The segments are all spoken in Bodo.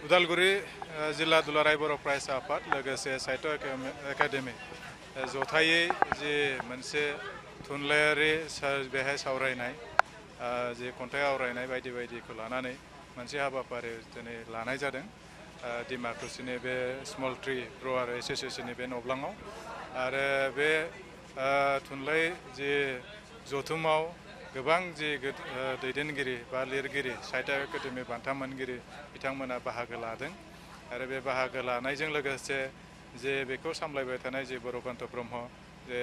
उदालगुरि जिल्ला दुलाराय बर' फरायसा आफाद लोगोसे साहित्य एकाडेमि जथायै जे मोनसे थुनलायारि बेहाय सावरायनाय जे खन्थाइ आवरायनाय बायदि बायदिखौ लानानै मोनसे हाबाफारि दिनै लानाय जादों डिमाकुसिनि बे स्मल ट्री ग्र'वार एस'सिएशननि बे न'ब्लाङाव आरो बे थुनलाइ जे जथुमाव गोबां जे दैदेनगिरि बा लिरगिरि साहित्य एकाडेमि बान्था मोनगिरि बिथांमोना बाहागो लादों आरो बे बाहागो लानायजों लोगोसे जे बेखौ सामलायबाय थानाय जे बरकान्त ब्रह्म जे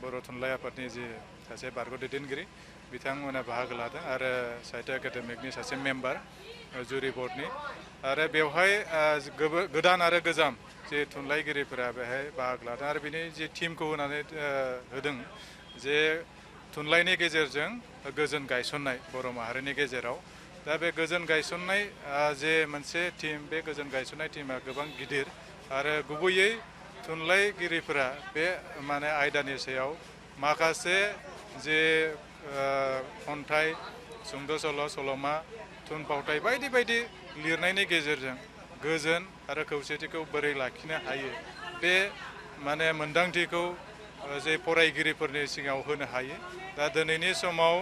बर' थुनलाइ आफादनि जे सासे बारग' दैदेनगिरि बिथांमोना बाहागो लादों आरो साहित्य एकाडेमिकनि सासे मेम्बार जुरि बर्डनि आरो बेवहाय गोदान आरो गोजाम जे थुनलाइगिरिफोरा बेहाय बाहागो लादों आरो बिनि जे टीमखौ होनानै होदों जे थुनलाइनि गेजेरजों गोजोन गायसननाय बर' माहारिनि गेजेराव दा बे गोजोन गायसननाय जे मोनसे टीम बे गोजोन गायसननाय टीमा गोबां गिदिर आरो गुबैयै थुनलाइगिरिफोरा बे माने आयदानि सायाव माखासे जे खन्थाइ सुंद' सल' सल'मा थुनफावथाय बायदि बायदि लिरनायनि गेजेरजों गोजोन आरो खौसेथिखौ बोरै लाखिनो हायो बे माने मोन्दांथिखौ जे फरायगिरिफोरनि सिगाङाव होनो हायो दा दिनैनि समाव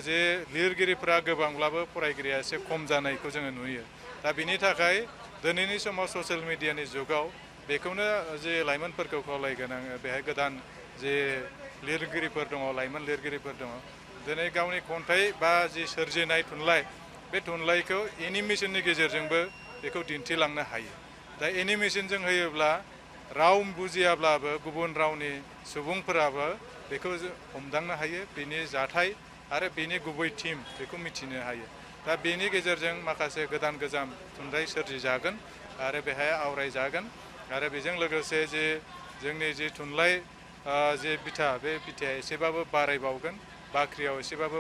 जे लिरगिरिफोरा गोबांब्लाबो फरायगिरिया एसे खम जानायखौ जोङो नुयो दा बिनि थाखाय दिनैनि समाव ससियेल मिडियानि जुगाव बेखौनो जे लाइमोनफोरखौ खावलायगोन आङो बेहाय गोदान जे लिरगिरिफोर दङ लाइमोन लिरगिरिफोर दङ दिनै गावनि खन्थाइ बा जि सोरजिनाय थुनलाइ बे थुनलाइखौ एनिमेसननि गेजेरजोंबो बेखौ दिन्थिलांनो हायो दा एनिमेसनजों होयोब्ला राव बुजियाब्लाबो गुबुन रावनि सुबुंफोराबो बेखौ हमदांनो हायो बेनि जाथाय आरो बेनि गुबै थीम बेखौ मिथिनो हायो दा बेनि गेजेरजों माखासे गोदान गोजाम थुनलाइ सोरजिजागोन आरो बेहाय आवरायजागोन आरो बेजों लोगोसे जे जोंनि जे थुनलाइ जे बिथा बे बिथाया एसेबाबो बारायबावगोन बाख्रियाव एसेबाबो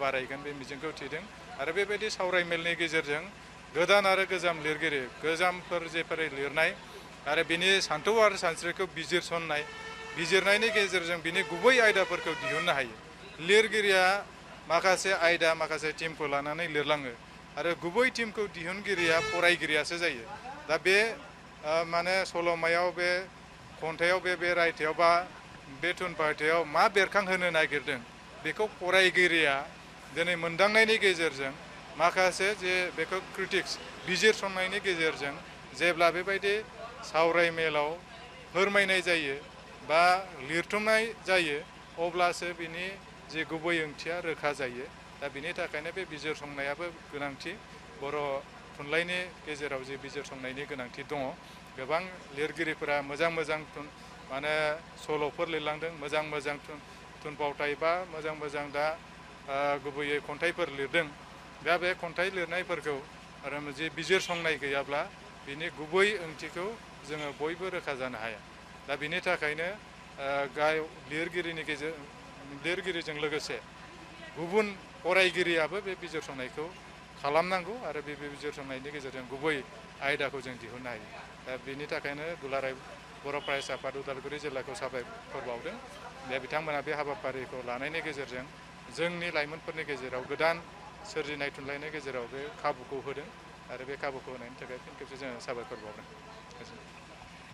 बारायगोन बे मिजिंखौ थिदों आरो बेबायदि सावरायमेलनि गेजेरजों गोदान आरो गोजाम लिरगिरि गोजामफोर जेफोर लिरनाय आरो बिनि सान्थौ आरो सानस्रिखौ बिजिरनायनि गेजेरजों बिनि गुबै आयदाफोरखौ दिहुननो हायो लिरगिरिया माखासे आयदा माखासे टीमखौ लानानै लिरलाङो आरो गुबै टीमखौ दिहुनगिरिया फरायगिरियासो जायो दा बे माने सल'मायाव बे खन्थाइयाव बे रायथाइयाव बा बे थुनफावथायाव मा बेरखांहोनो नागिरदों बेखौ फरायगिरिया दिनै मोनदांनायनि गेजेरजों माखासे जे बेखौ क्रिटिक्स बिजिरसंनायनि गेजेरजों जेब्ला बेबायदि सावरायमेलाव फोरमायनाय जायो बा लिरथुमनाय जायो अब्लासो बिनि जे गुबै ओंथिया रोखा जायो दा बिनि थाखायनो बे बिजिरसंनायाबो गोनांथि बर' थुनलाइनि गेजेराव जे बिजिरसंनायनि गोनांथि दङ गोबां लिरगिरिफोरा मोजां माने सल'फोर लिरलांदों मोजां थुनफावथाय बा मोजां दा गुबैयै खन्थाइफोर लिरदों दा बे खन्थाइ लिरनायफोरखौ आरो जे बिजिरसंनाय गैयाब्ला बिनि गुबै ओंथिखौ जोङो बयबो रोखा जानो हाया दा बिनि थाखायनो लिरगिरिजों लोगोसे गुबुन फरायगिरियाबो बे बिजिरसंनायखौ खालामनांगौ आरो बे बिजिरसंनायनि गेजेरजों गुबै आयदाखौ जों दिहुननो हायो दा बिनि थाखायनो दुलाराय बर' फरायसा आफाद उदालगुरि जिल्लाखौ साबायखर बावदों दा बिथांमोना बे हाबाफारिखौ लानायनि गेजेरजों जोंनि लाइमोनफोरनि गेजेराव गोदान सोरजिनाय थुनलाइनि गेजेराव बे खाबुखौ होदों आरो बे खाबुखौ होनायनि थाखाय फिन खेबसे जोङो साबायखर बावदों।